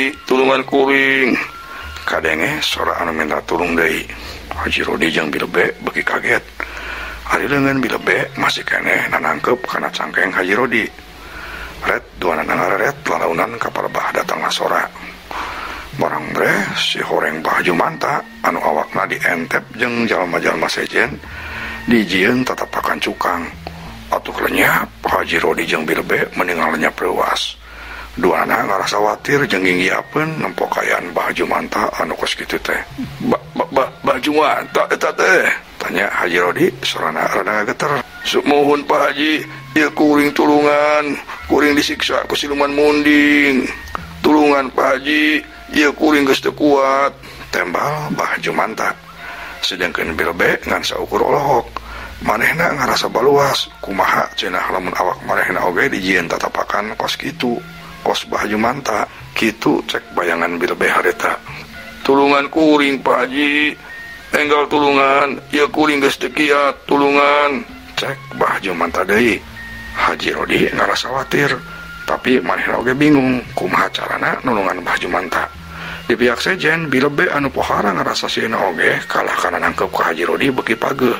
Haji, tulungan kuring. Kadenge sora anu minta tulung deui. Haji Rodi jeung Bilebe beuki kaget. Ari leungeun Bilebe masih keneh nanangkep kana cangkeng Haji Rodi. Ret duanana ngareret lalaunan ka palebah datangna sora. Barang breh si horeng Bah Jumanta anu awakna dientep jeung jalma-jalma sejen dijieun tatapakan cukang. Atuh lenyap Haji Rodi jeung Bilebe meninggal lenyap leuwas. Duana ngarasa watir jeung nginggiapeun nempo kaayaan Bah Jumanta anu kos kitu teh. Bah Jumanta eta teh? Tanya Haji Rodi sorana rada ngageter. Sumuhun Pak Haji, ieu kuring tulungan, kuring disiksa ku siluman munding. Tulungan Pak Haji, ieu kuring geus teu kuat. Tembal Bah Jumanta. Sedangkeun Bilebe ngan saukur olohok. Manehna ngarasa baluas, kumaha cenah lamun awak manehna oge dijieun tatapakan kos kitu. Kos Bah Jumanta, kitu cek bayangan Bilebe hareta. Tulungan kuring Pak Haji, enggal tulungan, ieu kuring geus teu kiat, tulungan. Cek Bah Jumanta deui. Haji Rodi ngarasa watir, tapi manehna oge bingung kumaha carana nulungan Bah Jumanta. Di pihak sejen, Bilebe anu pohara ngarasa sieuna oge kalah kana nangkep ka Haji Rodi beuki pageuh.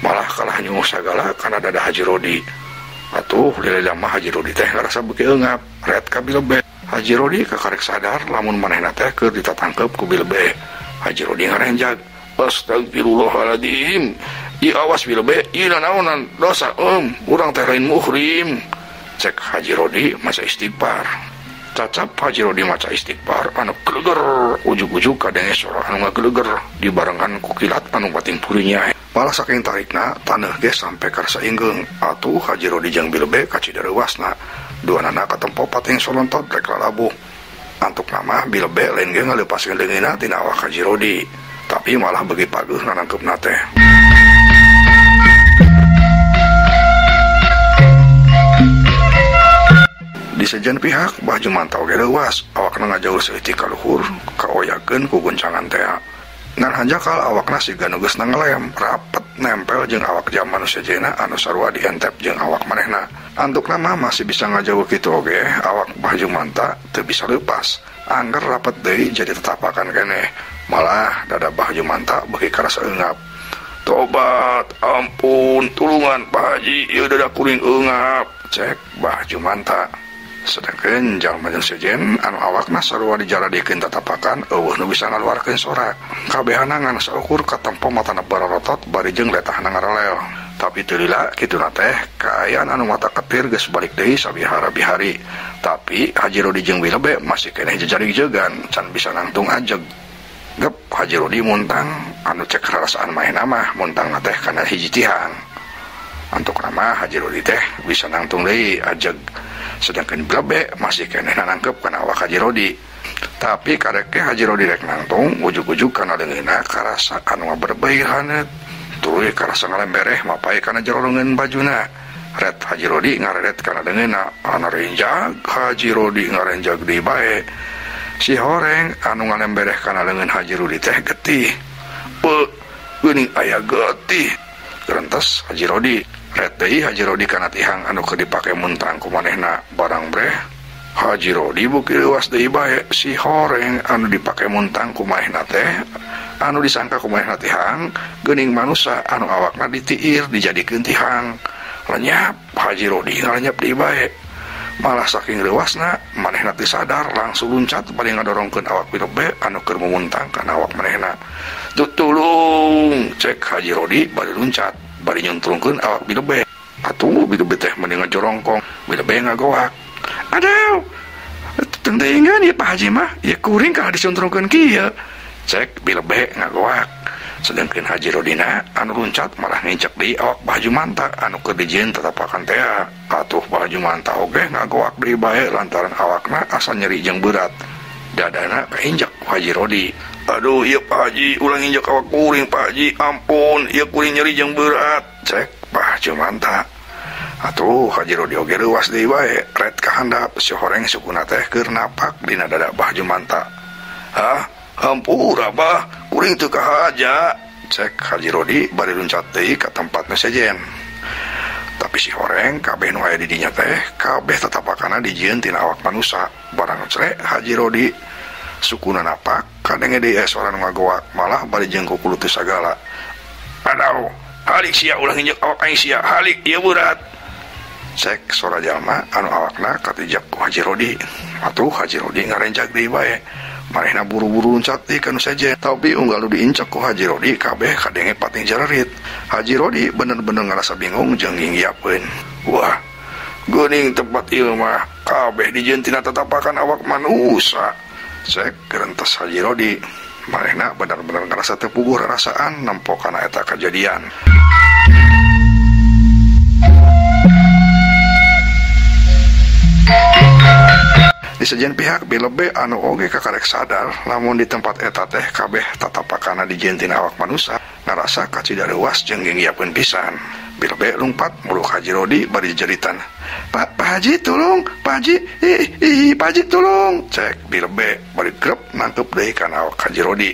Malah kalah nyunguh sagala kana dada Haji Rodi. Atuh lila mah Haji Rodi teh ngarasa beuki eungap, ret ka Bilebe. Haji Rodi kakarek sadar lamun manehna teh keur ditatangkep ku Bilebe. Haji Rodi ngarenjag, astagfirullahaladzim, ieu awas Bilebe, ieu nanaonan dosa urang teh lain muhrim. Cek Haji Rodi maca istighfar. Cacap Haji Rodi maca istighfar anu geleger, ujug-ujug kadenge sora anu ngageleger dibarengan ku kilat anu pating purinya. Malah saking tarikna taneuh ge sampe karasa inggeung. Atuh Haji Rodi jeung Bilebe kacida reuwasna. Duanana katempo pating solontot rek lalabuh. Antukna mah Bilebe lain ge ngaleupaskeun leungeunna tina awak Haji Rodi, tapi malah beuki pageuh nanangkeupna teh. Di sejen pihak Bah Jumanta oge leuwas, awakna ngajauh saeutik ka luhur, kaoyakeun ku guncangan tea. Ngan hanjakal awakna siga nu geus nangelem, rapet nempel jeung awak jalma nu sejena anu sarua dientep jeung awak manehna. Antukna mah masih bisa ngajauh kitu oge, awak Bah Jumanta teu bisa leupas. Angger rapet deui jadi tetapakan keneh. Malah dada Bah Jumanta beuki karasa eungap. Tobat, ampun, tulungan Pak Haji, ieu dada kuring eungap. Cek Bah Jumanta. Sedangkeun jalma jeung sejen anu awakna sarua dijaradikeun tatapakan eueuh nu bisa ngaluarkeun sora. Kabehana ngan saukur katempo matana barorotot bari jeung letahna ngarelel. Tapi teu lila kituna teh kaayaan anu mata ketir geus balik deui sabihara-bihari. Tapi Haji Rodi jeung Bilebe masih keneh jejarig-jegan can bisa nangtung ajeg. Gep Haji Rodi muntang anu cek rarasaan manehna mah muntangna teh kana hiji tihang. Antukna mah Haji Rodi teh bisa nangtung deui ajeg. Sedangkan Bilebe masih keneh nangkep kana awak Haji Rodi. Tapi karek Haji Rodi rek nangtung ujug-ujug kana leungeunna karasa anu ngaberbeuy haneut. Tuluy karasa ngalembereh mapai kana jero leungeun bajuna. Ret Haji Rodi ngareret kana leungeunna, anu renjag Haji Rodi ngarenjag deui bae. Si horeng anu ngalembereh kana leungeun Haji Rodi teh getih. Pe geuning aya getih. Gerentes Haji Rodi. Ret deui Haji Rodi kana tihang anu keur dipake muntang ku manehna. Barang breh Haji Rodi beuki leuwas deui bae. Si horeng anu dipake muntang ku manehna teh anu disangka ku manehna tihang geuning manusa anu awakna ditiir dijadikeun tihang. Lenyap Haji Rodi ngalenyap deui bae. Malah saking leuwasna manehna teu sadar langsung luncat bari ngadorongkeun awak Bilebe anu keur mumuntang kana awak manehna. Tulung cek Haji Rodi bari luncat bari nyuntrungkeun awak Bilebe. Atuh Bilebe teh mending ngajorongkong, Bilebe ngagoak. Aduh, teuingan ieu Pak Haji mah, ieu kuring kalah disuntrungkeun kieu. Cek Bilebe ngagoak. Sedangkeun Haji Rodina anu luncat malah ngincek deui awak Bah Jumanta anu keur dijieun tatapakan tea. Atuh Bah Jumanta oge ngagoak deui bae lantaran awakna asa nyeri jeung berat. Dadana kainjek ku Haji Rodi. Aduh, ieu Pak Haji ulah nginjek awak kuring Pak Haji, ampun, ieu kuring nyeri jeung berat. Cek Bah Jumanta. Atuh Haji Rodi oge leuwas deui bae, ret ka handap si horeng sukuna teh keur napak dina dada Bah Jumanta. Hah, hampura Bah, kuring teu kahaja. Cek Haji Rodi bari luncat deui ka tempat nu sejen. Tapi si horeng kabeh nu aya di dinya teh kabeh tatapakana dijieun tina awak manusa. Barang cre Haji Rodi Sukuna napak kadenge deui aya suara nu ngagoak malah bari jeung kukulutu sagala. Adaw, halik sia ulah nginjek awak aing sia, halik ieu berat. Cek sora jalma anu awakna katijak ku Haji Rodi. Atuh Haji Rodi ngarenjak deui bae. Manehna buru-buru luncat deui ka nu sejen. Tapi unggal nu diincek ku Haji Rodi kabeh kadenge pating jararit. Haji Rodi bener-bener ngarasa bingung jeung nginggiapeun. Wah, geuning tempat ieu mah kabeh dijieun tina tatapakan awak manusa. Cek gerentes Haji Rodi. Manehna bener-bener ngarasa teu puguh rarasaan nempo kana eta kajadian. Di sejen pihak bilebe anu oge kakarek sadar lamun di tempat eta teh kabeh tatapakana dijieun tina awak manusa ngarasa kacida leuwas jeung nginggiapeun pisan. Bilebe lumpat muluk Haji Rodi bari jeritan. Pak Haji tolong, Pak Haji, ih Pak Haji tolong. Cek bilebe bari grep nangkep deui kana awak Haji Rodi.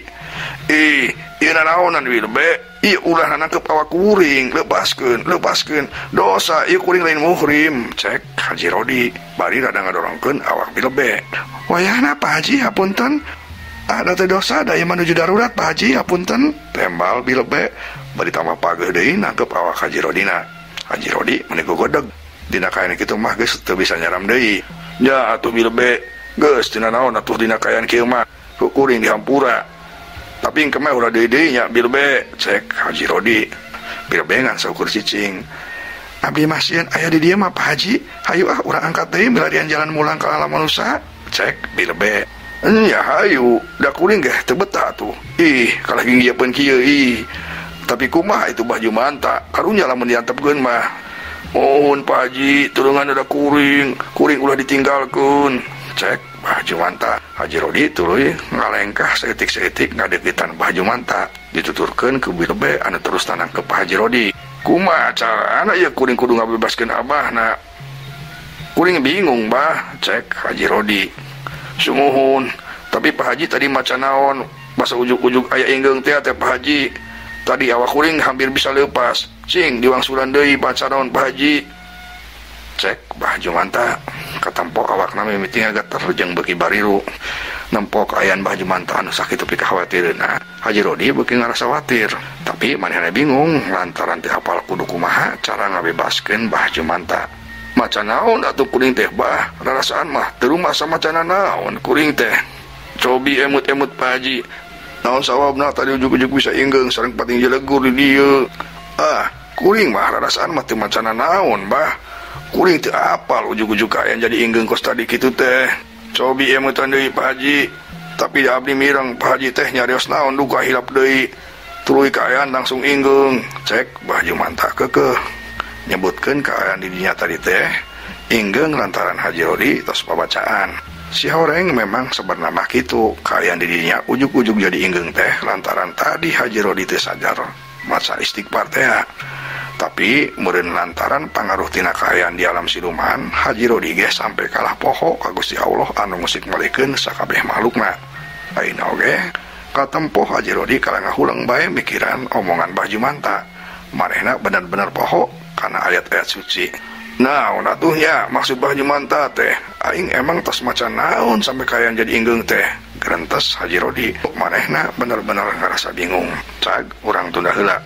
Ih, ieu nanaonan bilebe? Ieu ulah nangkep awak kuring, lepaskeun, lepaskeun. Dosa ieu kuring lain muhrim. Cek Haji Rodi bari rada ngadorongkeun awak bilebe. Wayahna Pak Haji hapunten. Ada teh dosa da ieu menuju darurat Pak Haji hapunten. Tembal bilebe bari tambah pageuh deui nangkep awak Haji Rodina. Haji Rodi meni gogodeg. Dina kaayaan kitu mah geus teu bisa nyaram deui. Nya atuh bilebe, geus tina naon atuh dina kaayaan kieu mah. Ku kuring dihampura. Tapi engke mah ulah deui-deui nya bilebe, cek Haji Rodi. Bilebe ngan saukur cicing. Abdi mah sieun aya di dieu mah Pak Haji. Hayu ah urang angkat deui milarian jalan mulang ka alam manusa. Cek bilebe. Nya hayu, da kuring geh teu betah atuh. Ih, kalah ginggiapeun kieu ih. Tapi kumaha itu Bah Jumanta, karunya lamun diantepkeun mah. Mohon Pak Haji, tulungan ada kuring, kuring ulah ditinggalkeun. Cek Bah Jumanta. Haji Rodi tuluy ngalengkah saeutik-saeutik ngadeukeutan Bah Jumanta. Dituturkeun ku bilebe anu terus tanangkep Pak Haji Rodi. Kumaha carana ieu kuring kudu ngabebaskeun abahna? Kuring bingung bah, cek Haji Rodi. Sumuhun, tapi Pak Haji tadi maca naon? Basa ujug-ujug aya inggeung teh teh Pak Haji. Tadi awak kuring hampir bisa lepas. Cing diwangsulan deui baca naon Pak Haji. Cek Bah Jumanta. Katempo awakna mimiti ngageter jeung beuki bariru. Nempo kaayaan Bah Jumanta anu sakitu pikahawatireunna. Haji Rodi beuki ngarasa watir, tapi manehna bingung lantaran teu hafal kudu kumaha cara ngabebaskeun Bah Jumanta. Maca naon atuh kuring teh bah, rarasaan mah teu rumasa macana naon kuring teh. Cobi emut-emut Pak Haji. Naon sawabna tadi ujug-ujug bisa inggeung sareng pating jelegur di dieu. Ah, kuring mah rarasaan mah teu macana naon bah. Kuring teu apal ujug-ujug kaayaan jadi inggeung kos tadi kitu teh. Cobi emutan deui Pak Haji. Tapi abdi mireng Pak Haji teh nyarios naon duka hilap deui. Tuluy kaayaan langsung inggeung. Cek Bah Jumanta keukeuh. Nyebutkeun kaayaan di dinya tadi teh inggeung lantaran Haji Rodi tos pabacaan. Si horeng memang sebenarnya kitu kaayaan di dinya ujug-ujug jadi inggeung teh lantaran tadi Haji Rodi teh sadar maca istighfar teh. Tapi meureun lantaran pangaruh tina kaayaan di alam siluman, Haji Rodi ge sampai kalah poho ka Gusti Allah anu musik malikeun sakabeh makhlukna. Ayeuna oge katempo Haji Rodi kalah ngahuleng bae mikiran omongan Bah Jumanta. Manehna bener-bener poho kana ayat-ayat suci. Nah, atuhnya maksud Bah Jumanta teh, aing emang tos maca naon sampai kaayaan jadi inggeung teh. Gerentes Haji Rodi, manehna bener-bener ngarasa bingung. Cag urang tunda heula.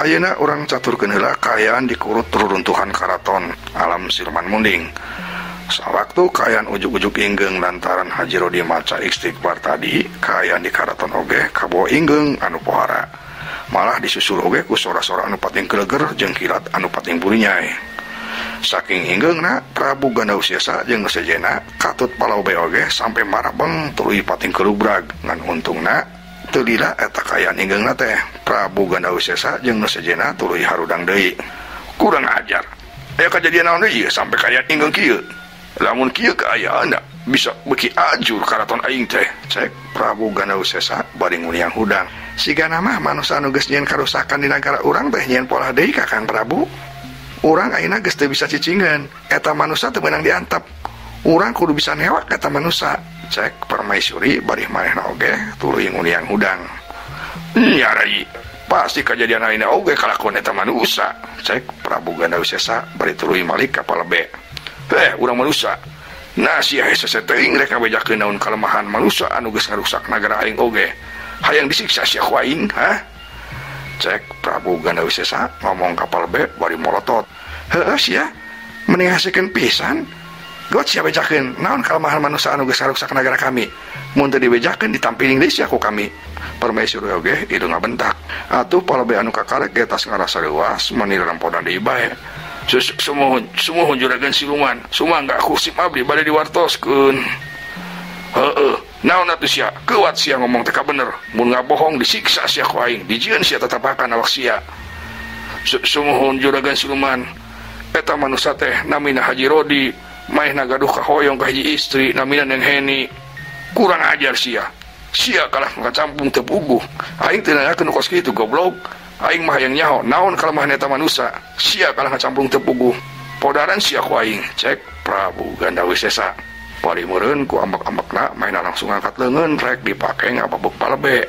Ayeuna urang caturkeun heula kaayaan di kurut reruntuhan karaton alam siluman munding. Sawaktu kaayaan ujug-ujug inggeung lantaran Haji Rodi maca istighfar tadi, kaayaan di karaton oge kabawa inggeung anu pohara. Malah disusul oge ku sora-sora anu pating keleger jeung kilat anu pating burinyai. Saking inggeungna Prabu Gandawisesa jeung nu sejena katut palobe oge sampe marabeng tuluy pating kelubrag. Ngan untungna teu lila eta kaayaan inggeungna teh. Prabu Gandawisesa jeung nu sejena tuluy harudang deui. Kurang ajar. Aya kajadian naon deui sampe kaayaan inggeung kieu. Lamun kieu kaayaanna bisa beuki ajur karaton aing teh. Cek Prabu Gandawisesa bari nguniang hudang. Sigana mah manusa anu geus nyieun karusakan di nagara urang teh nyieun polah deui ka Kang Prabu. Urang ayeuna geus teu bisa cicingeun. Eta manusa teu meunang diantep. Urang kudu bisa newak eta manusa. Cek permaisuri bari manehna oge tuluy nguniang hudang. Nya rai, pasti kajadian ayeuna oge kalakuan eta manusa. Cek Prabu Gandawisesa bari tuluy malik ka palebe. Urang manusa. Nah sia hese teuing rek ngabejakeun naon kalemahan manusa anu geus ngarusak nagara aing oge. Hayang disiksa sia ku aing, ha? Cek Prabu Gandawisesa ngomong ka palebe bari molotot. Heueuh sia, mending hasikeun pisan. Got sia bejakeun naon kalemahan manusa anu geus ngarusak nagara kami. Mun teu dibejakeun ditampiling deui sia ku kami. Permaisuri oge ieu ngabentak. Atuh palebe anu kakarek ge tas ngarasa leuwas meni rampodan deui bae. Sumuhun juragan siluman, sumangga ku sim abdi bade diwartoskeun. Heueuh, naon atuh sia? Kuat sia ngomong teh bener. Mun ngabohong disiksa sia ku aing, dijieun sia tatapakan awak sia. Sumuhun juragan siluman, eta manusa teh namina Haji Rodi, maehna gaduh kahoyong ka hiji istri namina Neng Heni. Kurang ajar sia. Sia kalah ngacampung teu puguh. Aing teu nanyakeun kos kitu goblok. Aing mah hayang nyaho naon kalemahan eta manusa. Sia kalah ngacamplung teu puguh. Podaran sia ku aing. Cek Prabu Gandawisesa. Bari meureun ku ambek-ambekna maena langsung ngangkat leungeun rek dipake ngababuk palebe.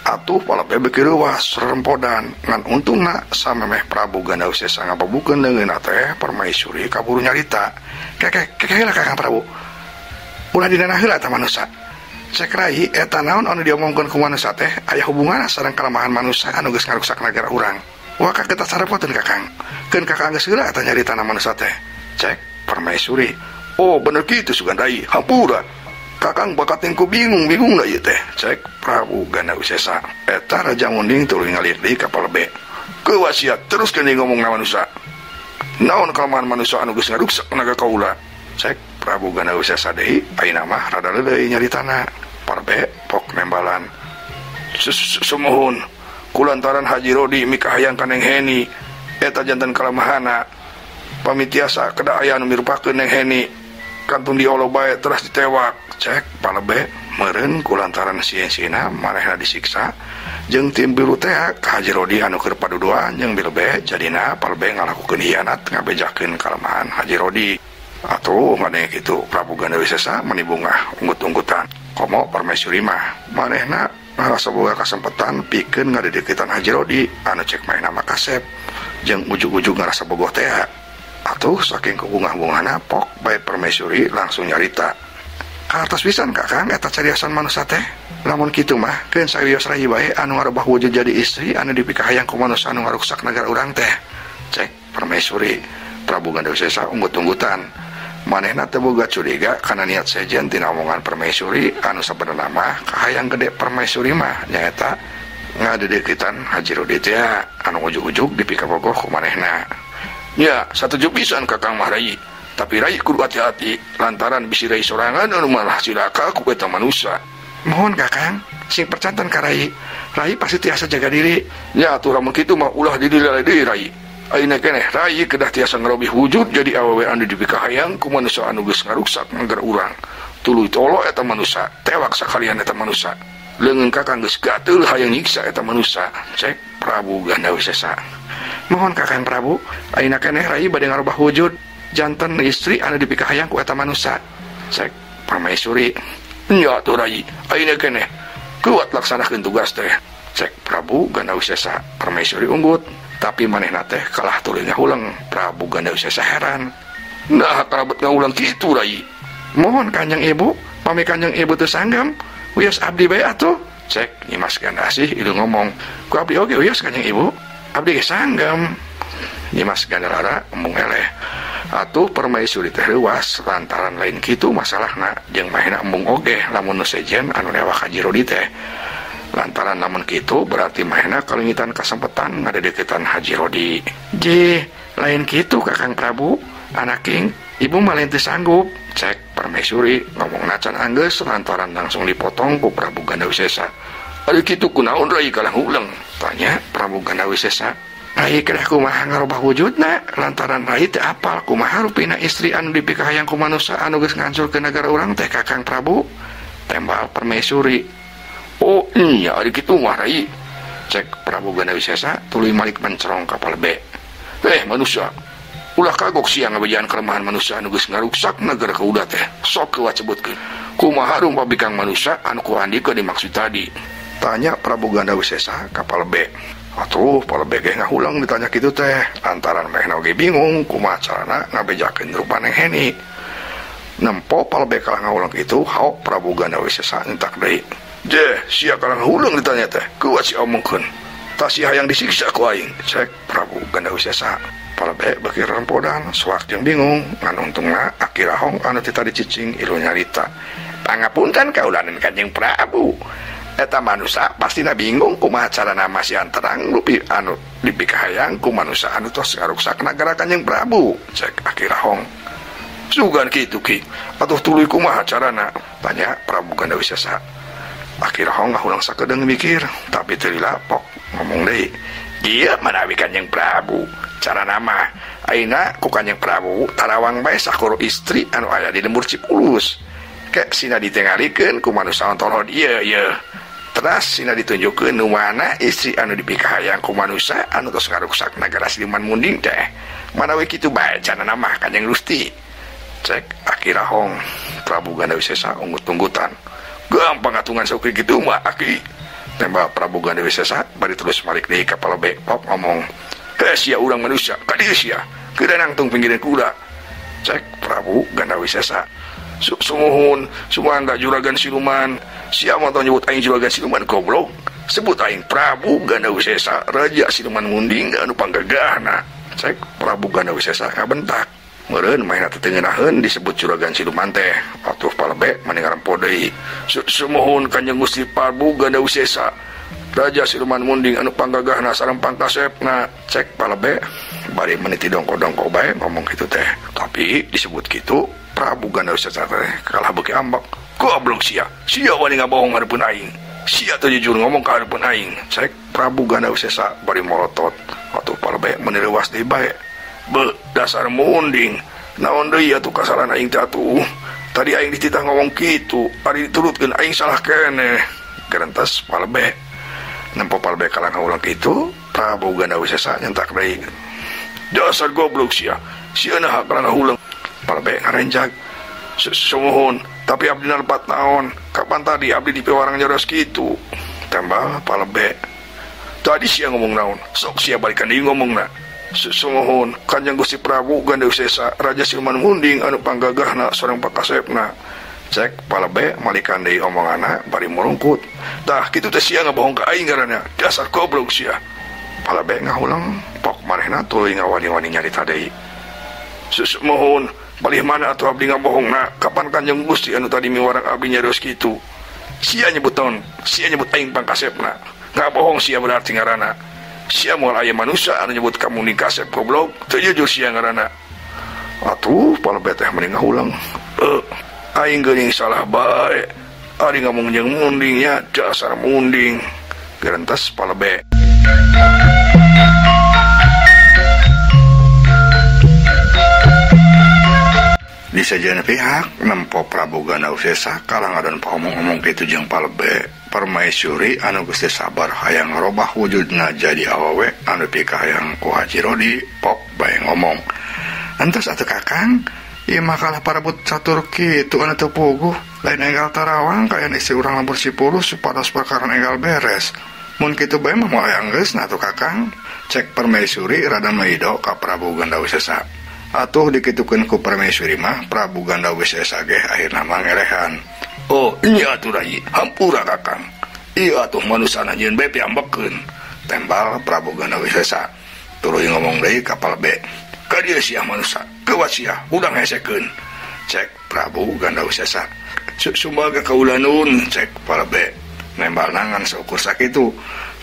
Atuh palebe beuki reuwas rempodan. Ngan untungna samemeh Prabu Gandawisesa ngababukeun leungeunna teh permaisuri kaburu nyarita. Keke keke heula Kakang Prabu. Ulah dinana heula eta manusa. Cek rai eta naon anu diomongkeun ku manusa teh aya hubunganna sareng kalemahan manusa anu geus ngaruksak nagara urang. Waka kita sarepoteun Kakang. Keun Kakang geus heula eta nyaritana manusa teh. Cek permaisuri. Oh bener kitu sugan rai, hampura. Kakang bakat ku bingung-bingung da ieu teh. Cek Prabu Gandawisesa. Eta Raja Munding tuluy ngalir deui ka palebe. Keuwasiat terus keun ngomongna manusa. Naon kalemahan manusa anu geus ngaruksak nagara kaula. Cek Prabu Gandawisesa deui ayeuna mah rada leuleui nyaritana. Parbe pok nembalan. Sumuhun kulantaran Haji Rodi mikahayang ka Neng Heni eta janten kalemahana. Pamitiasa kedah aya anu mirupakeun Neng Heni kantun diolo bae teras ditewak. Cek palebe meureun kulantaran sieun-sieunna manehna disiksa jeung tim biru teh ka Haji Rodi anu keur paduduan jeung bilebe jadina palebe ngalakukeun hianat ngabejakeun kalemahan Haji Rodi. Atuh maneh kitu Prabu Gandawisesa meni bungah unggut-unggutan. Komo permaisuri mah manehna ngarasa boga kasempatan pikeun ngadedeketan Haji Rodi anu cek manehna mah kasep jeung ujug-ujug ngarasa bogoh teh. Atuh saking kubungah-bungahna pok bae permaisuri langsung nyarita. Kartos pisan Kakang eta cariasan manusa teh. Lamun kitu mah keun sawios rai bae anu ngarobah wujud jadi istri anu dipikahayang ku manusa anu ngaruksak nagara urang teh. Cek permaisuri Prabu Gandawisesa unggut-unggutan. Manehna teu boga curiga kana niat sejen tina omongan permaisuri anu sabenerna mah kahayang gede permaisuri mah nyaeta ngadedekitan Haji Rodi teh anu ujug-ujug dipikabogoh ku manehna. Nya satuju pisan Kakang mah rai, tapi rai kudu hati-hati lantaran bisi rai sorangan anu malah cilaka ku eta manusa. Mohon Kakang sing percanten ka rai. Rai pasti tiasa jaga diri. Nya atuh lamun kitu mah ulah didilai deui rai. Ayeuna keneh rai kedah tiasa ngarobih wujud jadi awewe anu dipikahayang ku manusa anu geus ngaruksak nagara urang. Tuluy tolo eta manusa, tewak sakalian eta manusa. Leungeun Kakang geus gateul hayang nyiksa eta manusa. Cek Prabu Gandawisesa. Mohon Kakang Prabu, ayeuna keneh rai bade ngarobah wujud janten istri anu dipikahayang ku eta manusa. Cek permaisuri. Nya atuh rai, ayeuna keneh kuat laksanakeun tugas teh. Cek Prabu Gandawisesa. Permaisuri unggut. Tapi manehna teh kalah tuluy ngahuleng. Prabu Gandawisesa heran. Nah kalabat ngahulang kitu rai. Mohon Kanjeng Ibu, pami Kanjeng Ibu teu sanggam, wios abdi bae atuh. Cek Nyimas Gandasih ieu ngomong. Ku abdi oge wios Kanjeng Ibu, abdi ge sanggam. Nyimas Gandalara embung eleh. Atuh permaisuri teh leuwas lantaran lain kitu masalahna jeung manehna embung oge lamun nu sejen anu newak Haji Rodi teh. Lantaran lamun kitu berarti manehna kalengitan kasempetan ngadedeketan Haji Rodi. Jeh, lain kitu Kakang Prabu, anaking ibu mah lain teu sanggup. Cek Permaisuri ngomongna can anggeus lantaran langsung dipotong ku Prabu Gandawisesa. Ari kitu kunaon rai kalah huleng? Tanya Prabu Gandawisesa. Rai kedah kumaha ngarobah wujudna lantaran rai teu apal kumaha rupina istri anu dipikahayang ku manusa anu geus ngancurkeun nagara urang teh Kakang Prabu. Tembal Permaisuri. Oh iya ari kitu mah rai. Cek Prabu Gandawisesa tuluy malik mencerong ka palebe. Manusia, ulah kagok sia ngabejaan kelemahan manusia anu geus ngaruksak nagara kaula teh. Sok kewa sebutkeun. Kumaha rupa bikang manusia anu ku andika dimaksud tadi? Tanya Prabu Gandawisesa ka palebe. Atuh palebe ge ngahulang ditanya kitu teh. Lantaran manehna oge bingung kumaha carana ngabejakeun rupa Neng Heni. Nempo palebe kalah ngahulang kitu, haok Prabu Gandawisesa nyentak deui. Jeh, sia kalah ngahulang ditanya teh. Kuat sia omongkeun. Tah sia hayang disiksa ku aing. Cek Prabu Gandawisesa. Palebe beuki rempodan, soak jeung bingung, ngan untungna Aki Rahong anu ti tadi cicing ilu nyarita. Pangapunten kaulanan Kanjeng Prabu. Eta manusa pastina bingung kumaha carana masihan terang rupi anu dipikahayang ku manusa anu tos ngaruksak nagara Kanjeng Prabu. Cek Aki Rahong. Sugan kitu ki, atuh tuluy kumaha carana? Tanya Prabu Gandawisesa. Aki Rahong ngahulang sakedeung mikir, tapi teu dilapok ngomong deui. Ieu manawi Kanjeng Prabu. Carana mah ayeuna ku Kanjeng Prabu tarawang bae sakoro istri anu aya di lembur Cipulus. Ke sina ditengalikeun ku manusa ontorod ieu ieu. Teras sina ditunjukkeun nu mana istri anu dipikahayang ku manusa anu tos ngaruksak nagara Siluman Munding teh. Manawi kitu bae carana mah Kanjeng Gusti. Cek Aki Rahong. Prabu Gandawisesa unggut-unggutan. Gampang atungan saeukeun kitu mah Aki. Tembak Prabu Gandawisesa bari terus malik deui ka palebe pok ngomong. Heh sia urang manusia, ka dieu sia. Kedah nangtung pinggiran kuda. Cek Prabu Gandawisesa. Sumuhun, sumangga juragan siluman. Sia mah tong nyebut aing juragan siluman goblok. Sebut aing Prabu Gandawisesa, raja siluman munding anu panggagahna. Cek Prabu Gandawisesa ngabentak. Meureun manehna teu ngeunaheun disebut juragan siluman teh. Atuh palebe mani ngarempo deui. Sumuhun Kanjeng Gusti Prabu Gandawisesa, raja siluman munding anu panggagahna sareng pangkasepna. Cek palebe bari meniti dongko-dongko bae ngomong kitu teh. Tapi disebut kitu Prabu Gandawisesa teh kalah beuki ambek. Goblok sia, sia wani ngabohong hareupeun aing. Sia teu jujur ngomong ka hareupeun aing. Cek Prabu Gandawisesa bari molotot. Atuh palebe meuni leuwas deui bae. Be, dasar munding. Naon deui atuh kasalahan aing teh atuh. Tadi aing dititah ngomong kitu, ari diturutkeun aing salah keneh. Gerentas palebe. Nempo palebe kalah ngaulang kitu, Prabu Gandawisesa nyentak deui. Dasar goblok sia, sia nah kalah ngahuleng. Palebe ngarenjag. Sumuhun, tapi abdi nalepat naon? Kapan tadi abdi dipiwarang nyaros kitu? Tembal palebe. Tadi sia ngomong naon? Sok sia balikan deui ngomongna. Sumuhun, Kanjeng Gusti Prabu Gandawisesa, raja siluman munding anu panggagahna sareng pakasepna. Cek palebe malikan deui omonganna bari murungkut. Tah kitu teh sia ngabohong ka aing ngaranna. Dasar goblok sia. Palebe ngahulang, pok manehna tuluy ngawani-wani nyarita deui. Sumuhun, balih mana atuh abdi ngabohongna? Kapan Kanjeng Gusti anu tadi miwarang abdi nyarios kitu? Sia nyebut naon? Sia nyebut aing pangkasepna. Ngabohong sia berarti ngaranna. Sia moal aya manusia anu nyebut ka munding kasep goblok, teu jujur sia ngaranna. Atuh palebe teh mending ngahulang. Aing geuning salah bae. Ari ngomong jeung munding nya dasar munding. Gerentas palebe. Di sejeun pihak nempo Prabu Gandawisesa kalah ngadon paomong-omong kitu jeung palebe. Permaisuri anu geus teu sabar hayang ngarobah wujudna jadi awewe anu pikahayang ku Haji Rodi pok bae ngomong. Entos atuh Kakang, ieu mah kalah parebut catur kitu anu teu puguh, lain enggal tarawang kayan istri urang lembur Sipulus supados perkara enggal beres. Mun kitu bae mah moal hayang geusna atuh Kakang. Cek Permaisuri rada maido ka Prabu Gandawisesa. Atuh dikitukeun ku Permaisuri mah Prabu Gandawisesa ge akhirna mah ngelehan. Oh, iya atuh rai, hampura Kakang. Iya atuh manusana nyieun bae piambekeun. Tembal Prabu Gandawisesa. Tuluy ngomong deui ka palebe. Ka dieu sia manusa, keuat sia, udang hesekeun. Cek Prabu Gandawisesa. Sumbaga kaula nun, cek palebe. Nembalna ngan saukur sakitu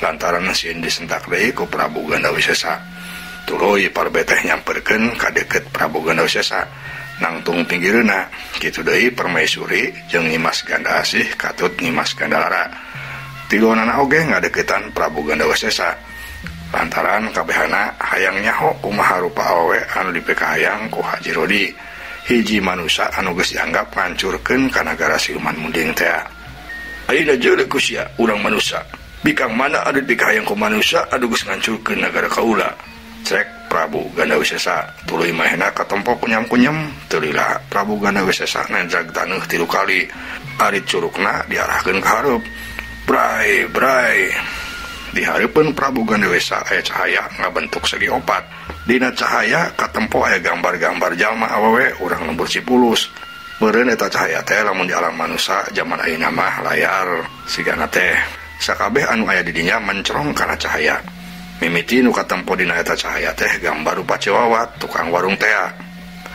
lantaran sieun disentak deui ku Prabu Gandawisesa. Tuluy Palebe teh nyamperkeun ka deukeut Prabu Gandawisesa nangtung pinggireuna. Kitu deui Permaisuri jeung Nyimas Ganda Asih katut Nyimas Gandalara. Tiluanana oge ngadeuketan Prabu Gandawisesa. Lantaran kabehana hayang nyaho kumaha rupa awewe anu dipikahayang ku Haji Rodi. Hiji manusa anu geus dianggap ngancurkeun ka nagara siluman munding teh. Ayeuna jeuleuh ku sia urang manusa. Bikang mana anu dipikahayang ku manusa anu geus ngancurkeun nagara kaula. Cek Prabu Gandawisesa tuluy mahena katempo kunyam-kunyam teu lila Prabu Gandawisesa nanjag taneuh 3 kali. Ari curugna diarahkeun ka hareup. Bray bray. Di hareupeun Prabu Gandawisesa aya cahaya ngabentuk segi opat. Dina cahaya katempo aya gambar-gambar jalma awewe urang lembur Cipulus. Meureun eta cahaya teh lamun di alam manusa jaman ayeuna mah layar sigana teh. Sakabeh anu aya di dinya mencrong kana cahaya. Mimiti nu katempo dina eta cahaya teh gambar rupa cewawat tukang warung tea.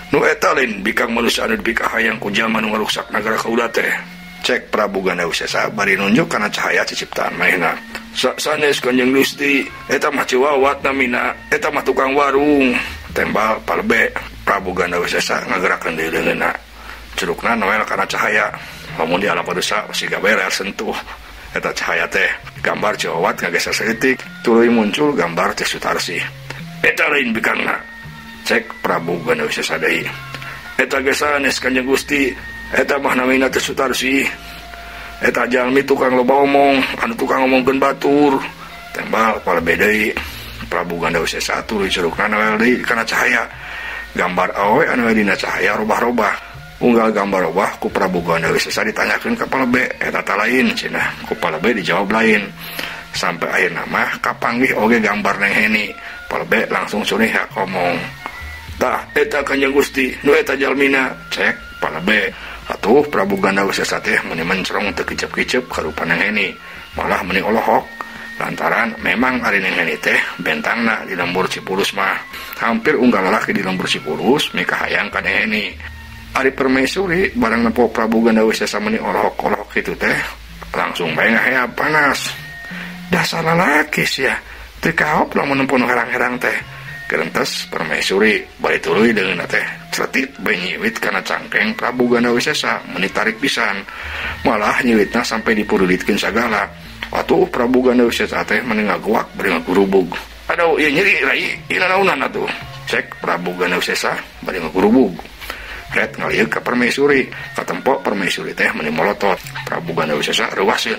Nu eta lain bikang manusa anu dipikahayang ku jalma nu ngaruksak nagara kaula teh. Cek Prabu Gandawisesa bari nunjuk kana cahaya ciciptaan manehna. Sanes Kanjeng Gusti, eta mah cewawat namina, eta mah tukang warung. Tembal Palebe Prabu Gandawisesa ngagerakeun deui leungeunna. Curugna noel kana cahaya. Lamun di alam manusa siga beler sentuh eta cahaya teh. Gambar cewawat ngageser saeutik, tuluy muncul gambar Teh Sutarsih. Eta lain bikangna. Cek Prabu Gandawisesa deui. Eta ge sanes Kanjeng Gusti, eta mah namina Teh Sutarsih. Eta jalmi tukang loba omong, anu tukang ngomongkeun batur. Tembal Palebe deui. Prabu Gandawisesa tuluy curugna noel deui kana cahaya. Gambar awewe anu aya dina cahaya robah-robah. Unggal gambar robah ku Prabu Gandawisesa ditanyakeun ka Palebe, eta ta lain cenah. Ku Palebe dijawab lain. Sampai akhirna mah kapanggih oge gambar Neng Heni. Palebe langsung curiha ngomong. Tah eta Kanjeng Gusti, nu eta jalmina. Cek Palebe. Atuh Prabu Gandawisesa teh meuni mencrong teu kicep-kicep karupa Neng Heni, malah meuni olohok. Lantaran memang ari Neng Heni teh bentangna di lembur Cipulus mah. Hampir unggal lalaki di lembur Cipulus mikahayang ka Neng Heni. Ari Permaisuri barang nempo Prabu Gandawisesa meuni olohok-olohok kitu teh langsung bae ngaheap panas. Dasar lalaki sia, teu kaop lamun nempo nu herang-herang teh. Gerentes Permaisuri bari tuluy deungeunna teh celetit bae nyiwit kana cangkeng Prabu Gandawisesa meuni tarik pisan. Malah nyiwitna sampai dipurulitkeun sagala. Atuh Prabu Gandawisesa teh meuni ngaguak bari ngagurubug. Aduh ieu nyeri rai, ieu naonan atuh. Cek Prabu Gandawisesa bari ngagurubug. Ret ngalieuk ka Permaisuri, katempo Permaisuri teh meuni molotot. Prabu Gandawisesa reuwaseun.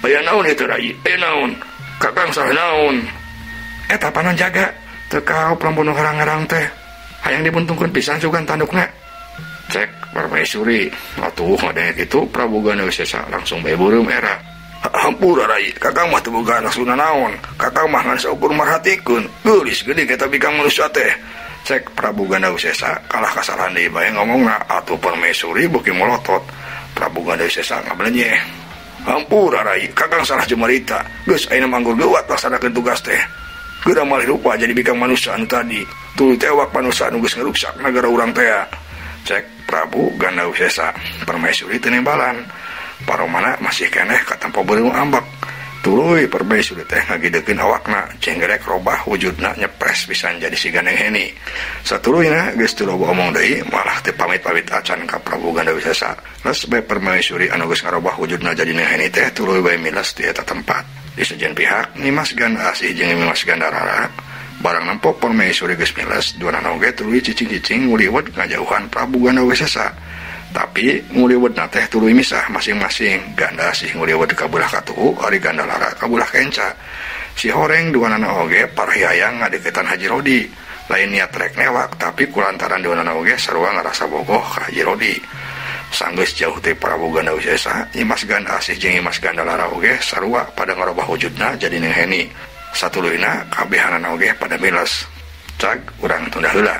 Aya naon ieu teh rai? Aya naon? Kakang saha naon? Eta panon jaga. Teu kaop lamun nu herang-herang teh. Hayang dibuntungkeun pisan sugan tandukna. Cek Permaisuri. Atuh ngadenge kitu Prabu Gandawisesa langsung bae beureum era. Hampura rai, kakang mah teu boga maksudna naon. Kakang mah ngan saukur marhatikeun. Geulis geuning eta bikang manusia teh. Cek Prabu Gandawisesa kalah kasalahan deui bae ngomongna. Atuh Permaisuri beuki molotot. Prabu Gandawisesa ngablenyeh. Hampura rai, kakang salah jemarita. Geus ayeuna manggur geuwat laksanakeun tugas teh. Geura malih rupa jadi bikang manusia anu tadi. Tuluy tewak manusia anu geus ngaruksak nagara urang teh. Cek Prabu Gandawisesa. Permaisuri teu nembalan. Paromana masih keneh katempo beureum ambek. Tuluy Permaisuri teh ngagidekeun awakna, cenggerek robah wujudna nyepres pisan jadi siga Neng Heni. Satuluyna geus teu loba omong deui, malah teu pamit-pamit acan ka Prabu Gandawisesa. Les bae Permaisuri anu geus ngarobah wujudna jadi Neng Heni teh tuluy bae milas di eta tempat. Di sejen pihak Nyimas Ganda Asih jeung Nyimas Gandalara barang nempo Permaisuri geus milas, duanana oge tuluy cicing-cicing nguliwet ngajauhan Prabu Gandawisesa. Tapi nguliwetna teh tuluy misah masing-masing. Ganda Asih nguliwet ka beulah katuhu, ari Gandalara ka beulah kenca. Si horeng duanana oge parhiayang ngadeukeutan Haji Rodi. Lain niat rek newak, tapi kulantaran duanana oge sarua ngarasa bogoh ka Haji Rodi. Sanggeus jauh teh Prabu Gandawisesa, Nyimas Ganda Asih jeung Nyimas Gandalara oge sarua pada ngarobah wujudna jadi Neng Heni. Satuluyna kabehanana oge pada milas. Cag urang tunda heula.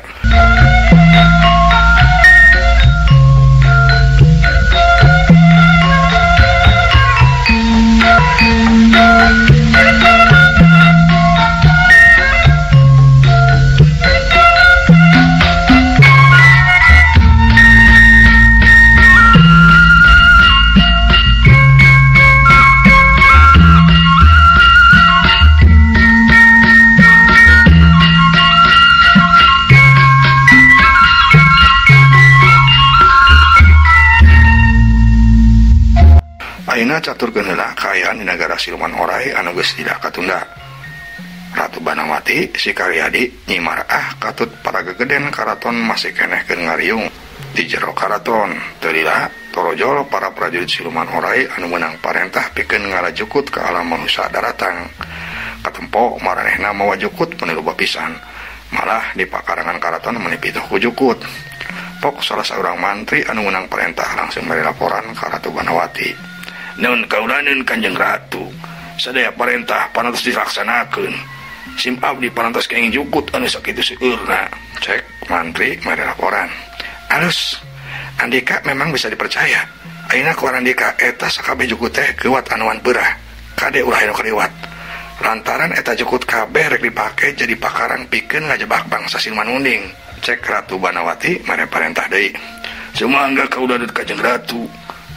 caturkeun heula kaayaan di nagara siluman orai anu geus tidak katunda. Ratu Banawati si Karyadi Nyi Marah katut para gegeden karaton masih keneh keur ngariung di jero karaton. Teu lila torojol para prajurit siluman orai anu meunang parentah pikeun ngarajukut ka alam manusia daratang. Katempo maranehna mawa jukut meni loba pisan. Malah di pakarangan karaton meni pituh ku jukut. Pok salah saurang mantri anu meunang perintah langsung mere laporan ka Ratu Banawati. Naon kaulaneun Kanjeng Ratu? Sadaya parentah parantos dilaksanakeun. Sim abdi parantos kenging jukut anu sakitu seueurna. Cek mantri mere laporan. Alus, Andika memang bisa dipercaya. Ayeuna ku Andika eta sakabeh jukut teh geuwat anuan peurah. Kade ulah anu kaliwat. Lantaran eta jukut kabeh rek dipake jadi pakarang pikeun ngajebak bangsa siluman munding. Cek Ratu Banawati mere parentah deui. Sumangga kaudadut Kanjeng Ratu.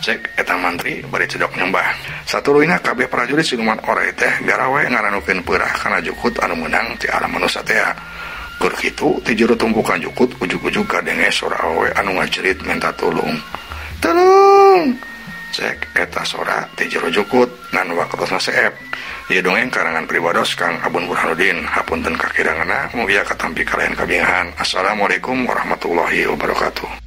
Cek eta mantri bari cedok nyembah. Satuluyna kabeh prajurit siluman orai teh garawe ngaranukeun peurah kana jukut anu meunang ti alam manusia teh. Keur kitu ti jero tumpukan jukut ujug-ujug kadenge sora awewe anu ngajerit minta tulung. Tulung! Cek eta sora ti jero jukut ngan waktosna seep. Ieu dongeng karangan pribados Kang Abun Burhanuddin. Hapunten kakiranganna mugia katampi kalayan kabingahan. Assalamualaikum warahmatullahi wabarakatuh.